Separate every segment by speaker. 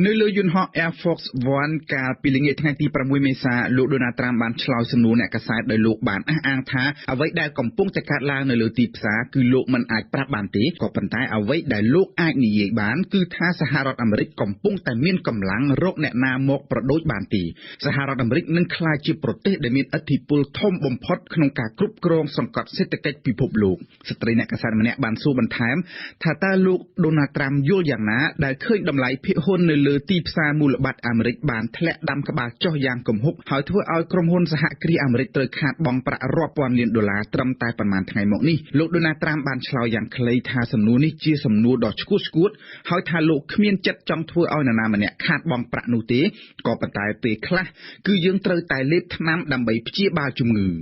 Speaker 1: នៅលើយន្តហោះ Air Force One កាលពីល្ងាចថ្ងៃទី6មេសា លោកដូណាល់ត្រាំបានឆ្លើយសំណួរអ្នកកាសែត ដោយលោកបានអះអាងថា អ្វីដែលកំពុងតែកើតឡើងនៅលើទីផ្សារ គឺលោកមិនអាចប្រាប់បានទេ ក៏ប៉ុន្តែអ្វីដែលលោកអាចនិយាយបាន គឺថាសហរដ្ឋអាមេរិកកំពុងតែមានកម្លាំងរកអ្នកណាមកប្រដូចបានទេ។ សហរដ្ឋអាមេរិកនឹងក្លាយជាប្រទេសដែលមានឥទ្ធិពលធំបំផុតក្នុងការគ្រប់គ្រងសង្កត់សេដ្ឋកិច្ចពិភពលោក។ ស្ត្រីអ្នកកាសែតម្នាក់បានសួរបន្ថែមថា តើលោកដូណាល់ត្រាំយល់យ៉ាងណាដែលឃើញតម្លៃភាគហ៊ុននៅលើទីផ្សារមូលបត្រអាមេរិកបានធ្លាក់ដាំក្បាលចុះយ៉ាងគំហុក ហើយធ្វើឲ្យក្រុមហ៊ុនសហគ្រាសអាមេរិកត្រូវខាតបង់ប្រាក់រាប់ពាន់លានដុល្លារត្រឹមតែប៉ុន្មានថ្ងៃមកនេះ? លោកដូណាល់ត្រាំបានឆ្លើយយ៉ាងខ្លីថា សំណួរនេះជាសំណួរដ៏ឆ្កួតឆ្កួត ហើយថាលោកគ្មានចិត្តចង់ធ្វើឲ្យនរណាម្នាក់ខាតបង់ប្រាក់នោះទេ ក៏ប៉ុន្តែពេលខ្លះគឺយើងត្រូវតែលេបថ្នាំដើម្បីព្យាបាលជំងឺ។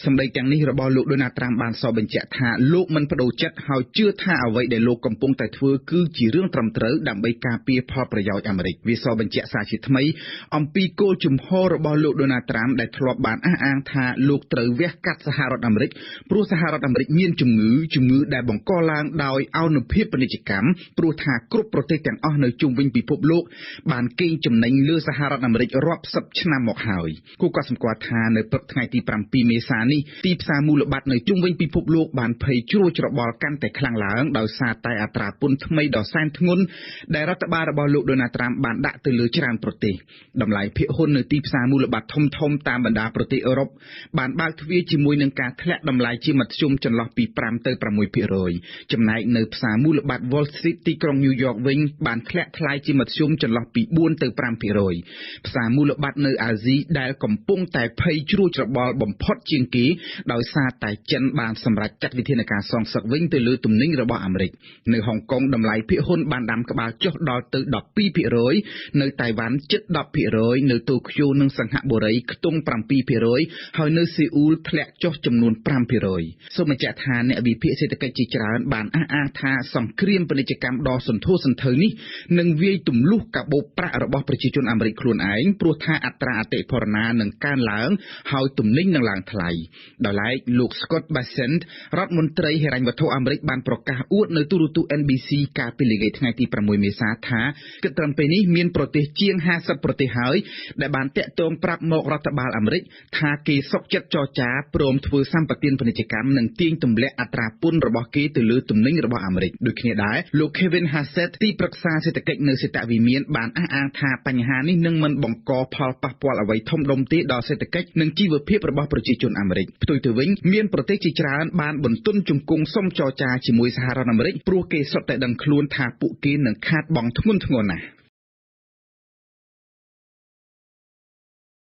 Speaker 1: សម្ដីទាំងនេះរបស់លោកដូណាល់ត្រាំបានសបញ្ជាក់ថា លោកមិនប្ដូរចិត្ត ហើយជឿថាអ្វីដែលលោកកំពុងតែធ្វើគឺជារឿងត្រឹមត្រូវដើម្បីការពារផលប្រយោជន៍អាមេរិក។ វាសបញ្ជាក់សារជាថ្មីអំពីគោលជំហររបស់លោកដូណាល់ត្រាំ ដែលធ្លាប់បានអះអាងថា លោកត្រូវវះកាត់សហរដ្ឋអាមេរិក ព្រោះសហរដ្ឋអាមេរិកមានជំងឺ ជំងឺដែលបង្កឡើងដោយអនុភាពពាណិជ្ជកម្ម ព្រោះថាគ្រប់ប្រទេសទាំងអស់នៅជុំវិញពិភពលោកបានកេងចំណេញលើសហរដ្ឋអាមេរិករាប់សិបឆ្នាំមកហើយ។ គូក៏សម្គាល់ថា នៅព្រឹកថ្ងៃទី7មេសានេះ ទីផ្សារមូលបត្រនៅជុំវិញពិភពលោកបានភ័យជ្រួលច្របល់កាន់តែខ្លាំងឡើង ដោយសារតែអត្រាពន្ធថ្មីដ៏សែនធ្ងន់ដែលរដ្ឋបាលរបស់លោកដូណាល់ត្រាំបានដាក់ទៅលើច្រើនប្រទេស។ តម្លៃភាគហ៊ុននៅទីផ្សារមូលបត្រធំធំតាមបណ្ដាប្រទេសអឺរ៉ុបបានបើកទ្វារជាមួយនឹងការធ្លាក់តម្លៃជាមធ្យមចន្លោះពី5ទៅ6% ចំណែកនៅផ្សារមូលបត្រ Wall Street ទីក្រុង New York វិញ បានធ្លាក់ថ្លៃជាមធ្យមចន្លោះពី4ទៅ5%។ ផ្សារមូលបត្រនៅអាស៊ីដែលកំពុងតែភ័យជ្រួលច្របល់បំផុតជាងគេ ដោយសារតែចិនបានសម្រេចចាត់វិធានការសងសឹកវិញទៅលើទំនិញរបស់អាមេរិក។ នៅហុងកុង តម្លៃភាគហ៊ុនបានដាំក្បាលចុះដល់ទៅ12% នៅតៃវ៉ាន់ជិត10% នៅតូក្យូនិងសិង្ហបុរីខ្ទង់7%ហើយនៅសេអ៊ូលធ្លាក់ចុះចំនួន5%។ សូមបញ្ជាក់ថា អ្នកវិភាគសេដ្ឋកិច្ចជាច្រើនបានអះអាងថា សង្គ្រាមពាណិជ្ជកម្មដ៏សន្ធោសន្ធៅនេះនឹងវាយទម្លុះកាបូបប្រាក់របស់ប្រជាជនអាមេរិកខ្លួនឯង ព្រោះថាអត្រាអតិផរណានឹងកើនឡើង ហើយទំនិញនឹងឡើងថ្លៃ។ ដោយឡែកលោក Scott Bessent រដ្ឋមន្ត្រីហិរញ្ញវត្ថុអាមេរិក បានប្រកាសអួតនៅទូរទស្សន៍ NBC កាលពីល្ងាចថ្ងៃទី6មេសាថា គិតត្រឹមពេលនេះមានប្រទេសជាង50ប្រទេសហើយ ដែលបានតាក់ទងប្រាប់មករដ្ឋបាលអាមេរិកថា គេសុខចិត្តចរចាព្រមធ្វើសម្បទានពាណិជ្ជកម្ម និងទាញទម្លាក់អត្រាពន្ធរបស់គេទៅលើទំនិញរបស់អាមេរិក។ ដូចគ្នាដែរ លោក Kevin Hassett ទីប្រឹក្សាសេដ្ឋកិច្ចនៅសេតវិមាន បានអះអាងថា បញ្ហានេះនឹងមិនបង្កផលប៉ះពាល់អ្វីធំដុំទេដល់សេដ្ឋកិច្ចនិងជីវភាពរបស់ប្រជាជនអាមេរិក។ ផ្ទុយទៅវិញ មានប្រទេសជាច្រើនបានបន្ទន់ជង្គង់សុំចរចាជាមួយសហរដ្ឋអាមេរិក ព្រោះគេសុទ្ធតែដឹងខ្លួនថាពួកគេនឹងខាតបង់ធ្ងន់ធ្ងរណាស់។